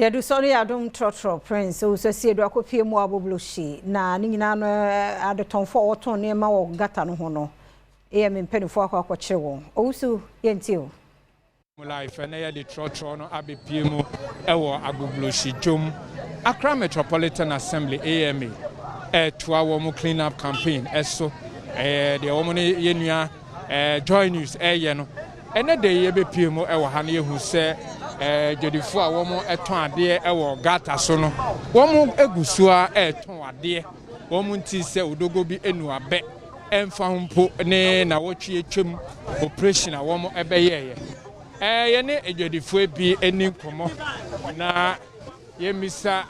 Yɛdu sɔ no yɛ Adom Trɔtrɔ Prince Owusu Asiedu akɔpie mu Agbogbloshie na ne nyinaa no adetɔnfoɔ a wɔtɔn nneɛma wɔ gutter no ho no AMA mpanimfoɔ akɔ akɔkyere wɔn. Owusu, yɛntie o. Life ɛnɛ yɛde trɔtrɔ no abɛpie mu ɛwɔ Agbogbloshie dwom. Accra Metropolitan Assembly, AMA, ɛɛtoa wɔn clean up campaign ɛso. Ɛyɛ deɛ wɔn ne yɛn nua Joy News ɛɛyɛ no. Ɛnɛ de yɛbɛpie mu ɛwɔ ha no, yɛhu sɛ dwadifoɔ a wɔn ɛtɔn adeɛ ɛwɔ gutter so no, wɔn egu so a ɛɛtɔn adeɛ. Wɔn nti sɛ odogo bi enu abɛ ɛmfa ho mpo ne na wɔtwe atwam operation a wɔn ɛbɛyɛɛyɛ. Yɛne adwadifoɔ bi ani nkɔmmɔ na yɛmmisa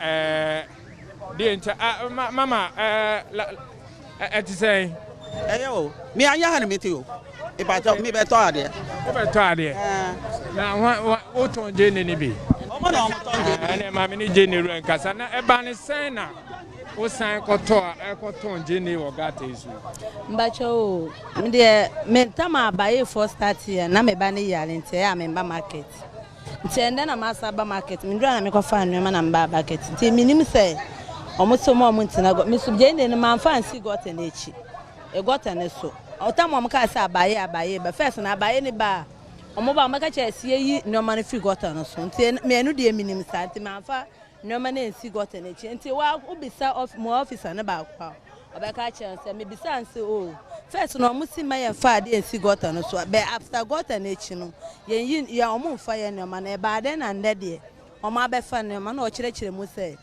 deɛ nti a mama ɛte sɛn. Ɛyɛ o, mi anya ha na mi ti o, ìbàjẹ́ mi bɛ tɔ adeɛ. Wobɛtɔ adeɛ na wotɔn gyeene no bi? Ɔmo na ɔmo tɔn gyeene. Ɛnɛ maame ne gyeene wura nkasa na ɛba ne sɛn na wosan kɔtɔ a ɛkɔtɔn gyeene wɔ gutter yi so? Mbakyɛ o, deɛ mentam abayefoɔ start yɛ na meba ne yare nti ɛyɛ a memba market, nti ɛndɛ na masa ba market. Mendura na mekɔfa nneɛma na meba market, nti menim sɛ ɔmo sɛ ɔmo a ɔmo ntena gɔ meso gyeene no mamfa nsi gutter no akyi, gutter no so. Ɔtam ɔmo kaa sɛ abaye abaye ba first na abaye ne ba a ɔmo ba, ɔmo bɛka kyerɛ sɛ yɛyi nneɛma no firi gutter no so, nti mmienu deɛ menim saa, nti mamfa nneɛma no nsi gutter no akyi. Nti wa wobisa mo officer ne baako a ɔbɛka kyerɛ sɛ mebisa nse o, first na ɔmo si ma yɛn fa adeɛ nsi gutter no so bɛ, after gutter no akyi no yɛn yi yɛn ɔmo nfa yɛn nneɛma no. Ɛbaa dɛn na ndɛ deɛ ɔmo abɛfa nneɛma na ɔkyerɛkyerɛ mu sɛ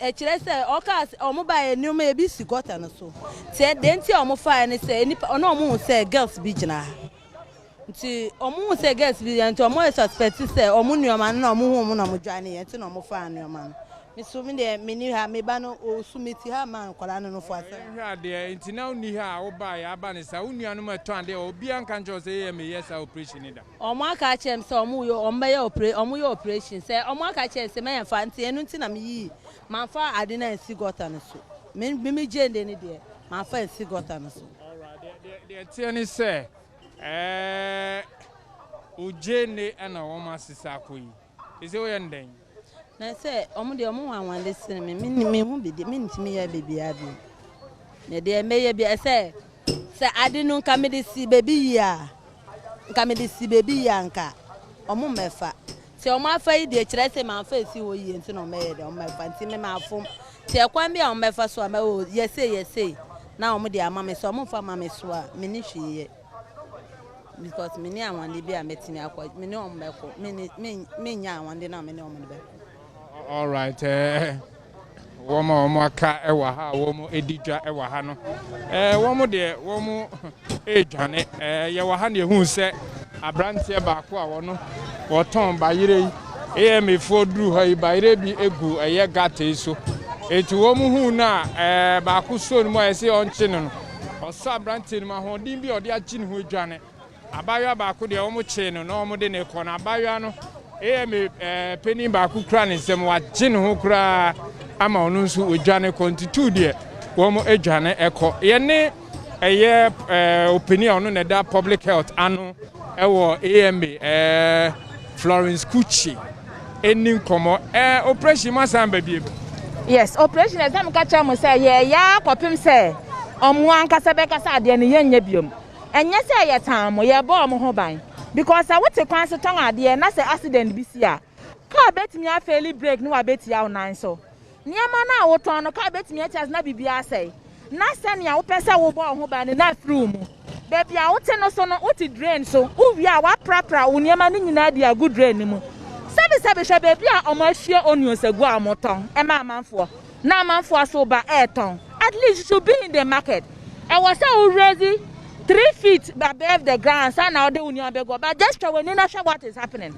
ɛkyerɛ sɛ ɔka ɔmo ba yɛ nneɛma ebi si gutter no so tiɛ deɛ, nti a ɔmo fa yɛ ne sɛ nipa ɔno ɔmo hu sɛ girls bi gyina ha, nti ɔmo hu sɛ girls bi gyina, nti ɔmo yɛ suspect sɛ ɔmo nneɛma no na ɔmo hu ɔmo na ɔmo dwane yɛ, nti na ɔmo fa nneɛma no. Mi so mi deɛ mi ni ha, mi ba no osu, mi ti ha ma nkɔla no fo asɛm. Yɛhwɛ adeɛ nti na wonni ha a wobaeɛ aba ne saa wo nuanom ɛtɔn adeɛ, obiara nka nkyerɛ wo sɛ yɛyɛ meyɛ saa operation ni da? Ɔmo aka akyerɛ m sɛ ɔmo yɛ, ɔmo bɛyɛ opera, ɔmo yɛ operation sɛ ɔmo aka akyerɛ sɛ mɛyɛ fa, nti ɛno nti na mi yi manfa ade na nsi gutter no so. Mi gye nde ne deɛ manfa nsi gutter no so. Deɛ teɛ ne sɛ ogye ne ɛna wɔn asesa akɔ yi ɛsɛ woyɛ no dɛn? Na sɛ ɔmo deɛ ɔmo wanwande sene mi hu bi de mi ntumi yɛ biribiara bi na deɛ mɛyɛ bi ɛsɛ sɛ ade no nka mi de si beebi yie a, nka mi de si beebi yie a, nka ɔmo mmɛfa. Sɛ ɔmo afa yi deɛ, kyerɛ sɛ maa fa esi hɔ yie, nti na ɔmo yɛ deɛ ɔmo bɛfa, nti mi maa fom nti ɛkwan bi a ɔmo bɛfa so a mɛ o yɛse yɛse na ɔmo de ama mi, sɛ ɔmo nfa ama mi so a, mi ni hwee yɛ because mi ni awande bi a mɛtumi akɔ mi ni ɔmo bɛkɔ, mi ni mi mi nya awande na mi ni ɔmo bɛkɔ. All right, wɔn a wɔn aka wɔ ha a wɔn edi dwa wɔ ha no, wɔn deɛ wɔn redwane. Yɛwɔ ha na ehu sɛ aberanteɛ baako a wɔn wɔtɔn bayerɛ yi, AMA foɔ duru hɔ yi, bayerɛ bi egu ɛyɛ gutter yi so, etu wɔn hu no a baako so no mu a yɛsɛ ɔnkye no no, ɔsɔ aberanteɛ no mu ahoɔden bi a ɔde agye ne ho adwane. Abaayewa baako deɛ, wɔn kyee no na wɔn de ne kɔ no. Abaayewa no, AMA panin baako kura ne nsam, wagye ne ho koraa ama ɔno nso wadwane kɔ. Nti tu deɛ wɔn adwane kɔ. Yɛne ɛyɛ opanin a ɔno na ɛda public health ano ɛwɔ AMA, Florence Kuchi, ɛni nkɔmɔ. Operation mu asan ba biem? Yes, operation ɛsɛ mi ka kyerɛ mo sɛ yɛyɛ akɔpem sɛ ɔmo ankasa bɛkasa adeɛ no yɛnyɛ biom. Ɛnyɛ sɛ yɛ tan mo, yɛbɔ ɔmo ho ban because sɛ wote kwan so tɔn adeɛ na sɛ accident bi si a, kaa bɛtumi afail brake ne wabɛtia wo nan so. Nneɛma no a wotɔn no, kaa bɛtumi atia so na biribi asɛe, na sɛnea wopɛ sɛ wobɔ wo ho ban no na afiri wo mu. Baabi a wote no so no, wote drain so, wowie a woaprapra wo nneɛma no nyinaa de agu drain no mu. Sɛbisɛbi, hwɛ baabi a ɔmo ahwie onions agu a ɔmo tɔn ɛma amanfoɔ, na amanfoɔ so ba ɛɛtɔn. At least you should be in the market, ɛwɔ sɛ wo raise 3 feet above the ground ansa na ɔde wo nneɛma bɛgu. But just twa w'ani na hwɛ what is happening.